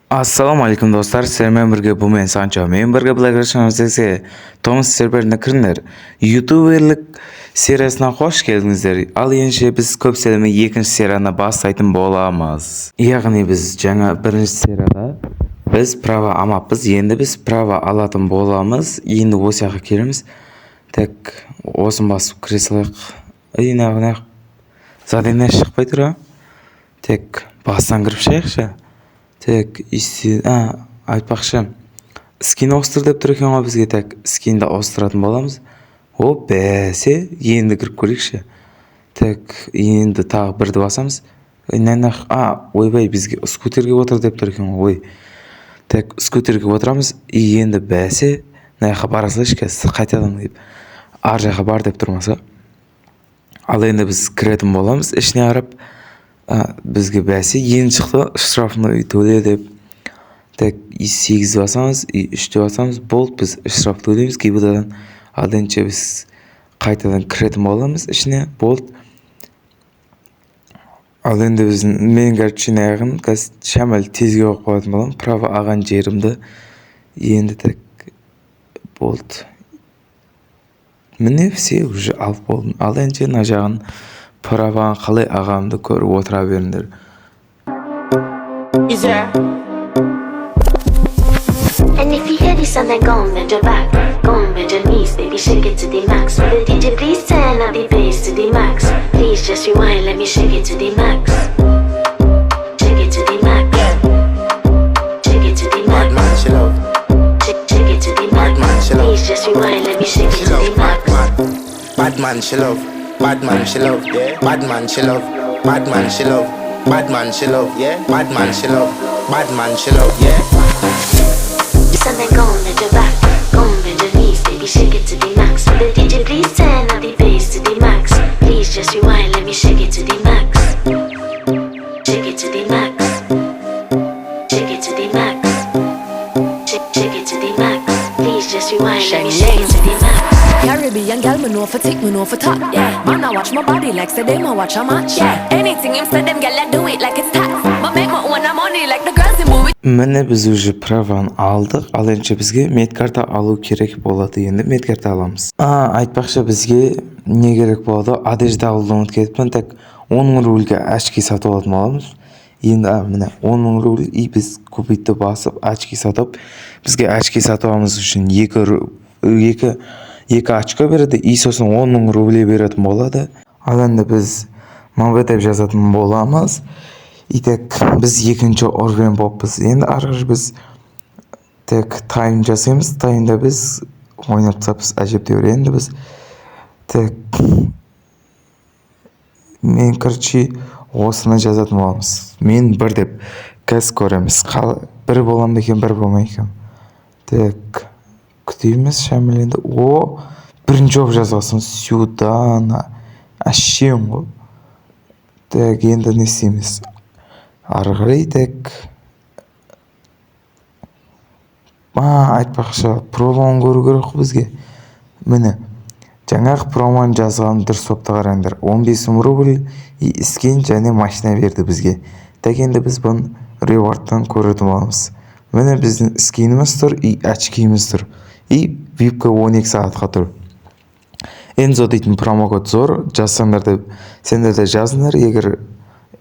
Ассалаумағалейкум, достар! Сіздермен бірге бұл мен, Санчо. Мен бірге Black Russian Томас серверіне кіріңдер. Ютуберлік сериясына қош келдіңіздер. Ал ендеше біз көп сөйлемей, екінші серияны бастайтын боламыз. Яғни біз жаңа бірінші серияда біз права алмаппыз, енді біз права алатын боламыз. Енді осы жаққа келеміз. Так, осыны басып кіре салайық. Ей, мына задание шықпай тұр, а? Так, бастан кіріп шығайықшы. Так, а, айтпақшы, скин ауыстыр деп тұр екен ғой бізге. Так, скинді ауыстыратын боламыз. О, бәсе, енді кіріп көрейікші. Так, енді тағы бірді басамыз. А, ойбай, бізге скутерге отыр деп тұр екен ғой. Ой, так, скутерге отырамыз. И енді, бәсе, мына жаққа бара салайыншы қазір қайтадан деп, ар жаққа бар деп тұрмаса. Ал енді біз кіретін боламыз ішіне қарап. А, бізге, бәсе, енді шықты, штрафной төле деп. Так, и сегіз басамыз, и үшті басамыз. Болды, біз штраф төлейміз ГИБД-дан. Ал ендеше біз қайтадан кіретін боламыз ішіне. Болды. Ал енді біздің, мен, короче, аяғын қазір шамалы тезге қойып қоятын боламын право алған жерімді. Енді, так, болды, міне, все, уже алып болдым. Ал енді мына жағын, праваны қалай алғанымды көріп отыра беріңдер. Yeah. And if you hear this song, then go and bend your back. Go and bend your knees, baby, shake it to the max. The DJ, please turn up the bass to the max. Please just rewind, let me shake it to the max. Shake it to the max. Shake it to the Bad max. man, she love. Shake, shake it to the Bad max. man, she love. Please just rewind, let me shake She it to love the max. bad man. Bad man, she love. Bad man, she love. Yeah. Bad man, she love. Bad man, she love. Bad man, she love. Yeah. Bad man, she love. Bad man, she love. Yeah. So then go and bend your back. Go and bend your knees, baby, shake it to the max. The DJ, please turn up the bass to the max. Please just rewind, let me shake it to the max. Shake it to the max. Shake it to the max. Shake, shake it to the max. Please just rewind, let me shake it to the max. Caribbean gal, me know for tick, me know for top. Yeah. Man, I watch my body like say them, I watch a match. Yeah. Anything him say, them gal, I do it like it's tax. But make my own money like the girls in movie. Міне, біз уже праваны алдық. Ал ендеше бізге медкарта алу керек болады. Енді медкарта аламыз. А, айтпақшы, бізге не керек болады? Одежда алуды ұмытып кетіппін. Так, 10 000 рубльге очки сатып алатын боламыз енді. А, міне, 10 000 рубль. И біз купить басып, очки сатып, бізге очки сатып алуымыз үшін екі очко береді и сосын 10 000 рублей беретін болады. Ал енді біз МБ деп жазатын боламыз. И так, біз екінші уровень болыппыз. Енді ары қарай біз так тайм жасаймыз. Таймда біз ойнап тастаппыз әжептәуір. Енді біз, так, мен, короче, осыны жазатын боламыз, мен бір деп. Қазір көреміз, бір боламын ба екен, бір болмай екен. Так, күтеміз шамалы енді. О, бірінші болып жазғансың сюда, на, әшейін ғой. Так, енді не істейміз ары қарай? Так, а, айтпақшы, промоны көру керек қой бізге. Міне, жаңағы промоны жазғаным дұрыс болыпты, қараңдар: 15 000 рубль и скин және машина берді бізге. Так, енді біз бұны reward тан көретін боламыз. Міне, біздің скиніміз тұр и очкиіміз тұр, и випка 12 сағатқа тұр. Энзо дейтін промокод зор, жазсаңдар да, сендер де жазыңдар, егер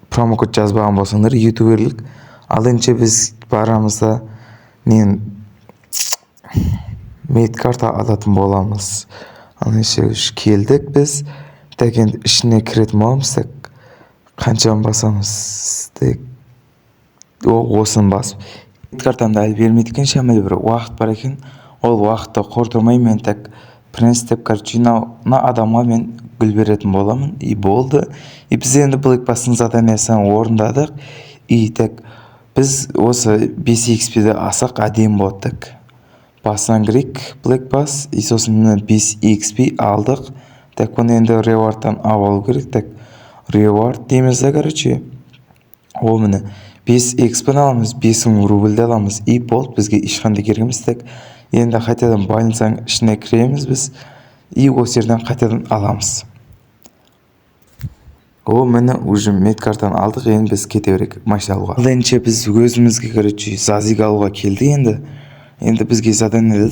промокод жазбаған болсаңдар, ютуберлік. Ал ендеше біз барамыз да, мен медкарта алатын боламыз. Ал ендеше келдік біз. Так, енді ішіне кіретін боламыз. Так, қаншаны басамыз? Так, о, осыны басып, медкартамды әлі бермейді екен, шамалы бір уақыт бар екен. Ол уақытты құртырмай, мен, так, принц деп, короче, мына адамға мен гүл беретін боламын. И болды. И біз енді Блэк Пасстың заданиясын орындадық. И так, біз осы 5 XP-ді алсақ, әдемі болады. Так, басынан кірейік, Black Pass, и сосын, міне, 5 XP алдық. Так, бұны енді reward тан алып алу керек. Так, reward дейміз да, короче, о, міне, 5 XP-ні аламыз, 5000 рубльді аламыз, и болды, бізге ешқандай керек емес. Так, енді қайтадан больницаның ішіне кіреміз біз и осы жерден қайтадан аламыз. О, міне, уже медкартаны алдық. Енді біз кете берейік машина алуға. Ал ендеше біз өзімізге, короче, зазик алуға келдік. Енді бізге задание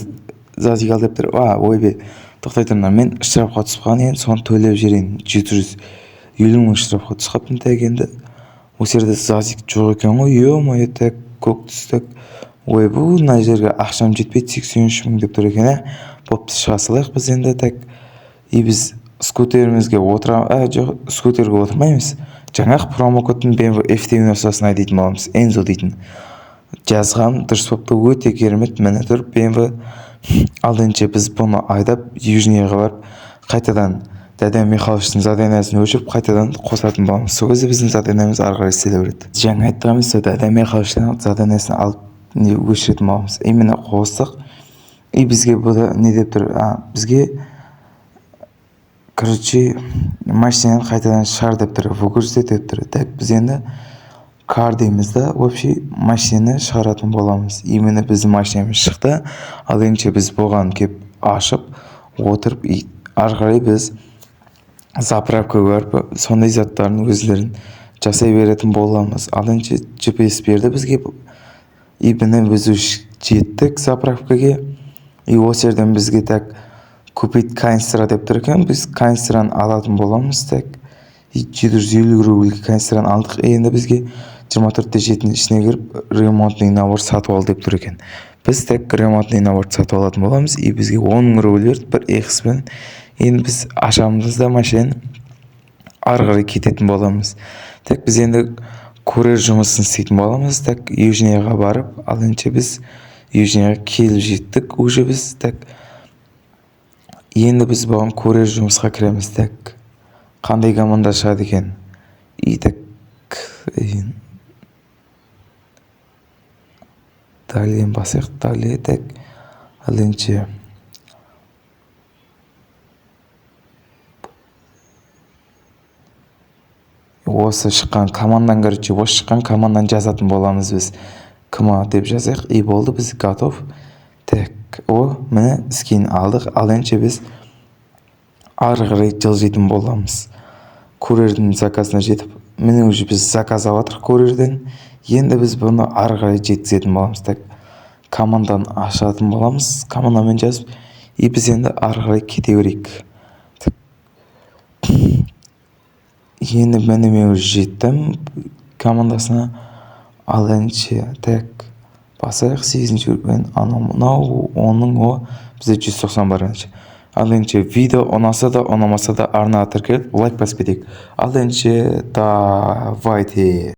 зазик ал деп тұр. А, ойбай, тоқтай тұрыңдар, мен штрафқа түсіп қалған, енді соны төлеп жіберейін. 750 мың штрафқа түсіп қалыппын. Так, енді осы жерде зазик жоқ екен ғой, ё-моё. Так, көк түсті. Ойбу, мына жерге ақшам жетпейді, 83 мың деп тұр екен. Ә, бопты, шыға салайық біз енді. Так, и біз скутерімізге отыра, ә, жоқ, скутерге отырмаймыз. Жаңағы промокодтың BMW F90-сын айдайтын боламыз. Энзо дейтін жазғам дұрыс болыпты, өте керемет. Міне тұр BMW. Ал ендеше біз бұны айдап, Южныйға барып, қайтадан Дәден Михайловичтің заданиесін өшіріп, қайтадан қосатын боламыз. Сол кезде біздің заданиеміз ары қарай істеле береді. Жаңа айттық емес пе, Дәден Михайловичтің заданиесін алып, не, өшіретін боламыз. Именно қостық. И бізге бұда не деп тұр? А, бізге, короче, машинаны қайтадан шығар деп тұр, выгрузить деп тұр. Так, біз енді car дейміз да, вообще машинаны шығаратын боламыз. Именно біздің машинамыз шықты. Ал ендеше біз бұған кеп ашып отырып, и ары қарай біз заправкаға барып, сондай заттардың өздерін жасай беретін боламыз. Ал ендеше GPS берді бізге. И міне, біз уже жеттік заправкаге. И осы жерден бізге, так, купить канистра деп тұр екен. Біз канистраны алатын боламыз. Так, и 750 рубльге канистраны алдық. Енді бізге 24 те 7-нің ішіне кіріп, ремонтный набор сатып ал деп тұр екен. Біз, так, ремонтный наборды сатып алатын боламыз. И бізге 10 мың рубль берді бір икспен. Енді біз ашамыз да, машинаны ары қарай кететін боламыз. Так, біз енді курьер жұмысын істейтін боламыз. Так, Южныйға барып. Ал ендеше біз Южныйға келіп жеттік уже біз. Так, енді біз бұған курьер жұмысқа кіреміз. Так, қандай команда шығады екен? И так, далее басайық, далее. Так, ал ендеше осы шыққан командадан, короче, осы шыққан команданы жазатын боламыз. Біз кма деп жазайық, и болды, біз готов. Так, о, міне, скин алдық. Ал ендеше біз ары қарай жылжитын боламыз курьердің заказына жетіп. Міне, уже біз заказ алып жатырмық курьерден. Енді біз бұны ары қарай жеткізетін боламыз. Так, команданы ашатын боламыз, командамен жазып. И біз енді ары қарай кете берейік. Так, енді міне, мен уже жеттім командасына. Ал ендеше, так, басайық. Сегізінші уровень, анау мынау оның. О, бізде 190 бар ендеше. Ал ендеше видео ұнаса да, ұнамаса да, арнаға тіркеліп, лайк басып кетейік. Ал ендеше давайте.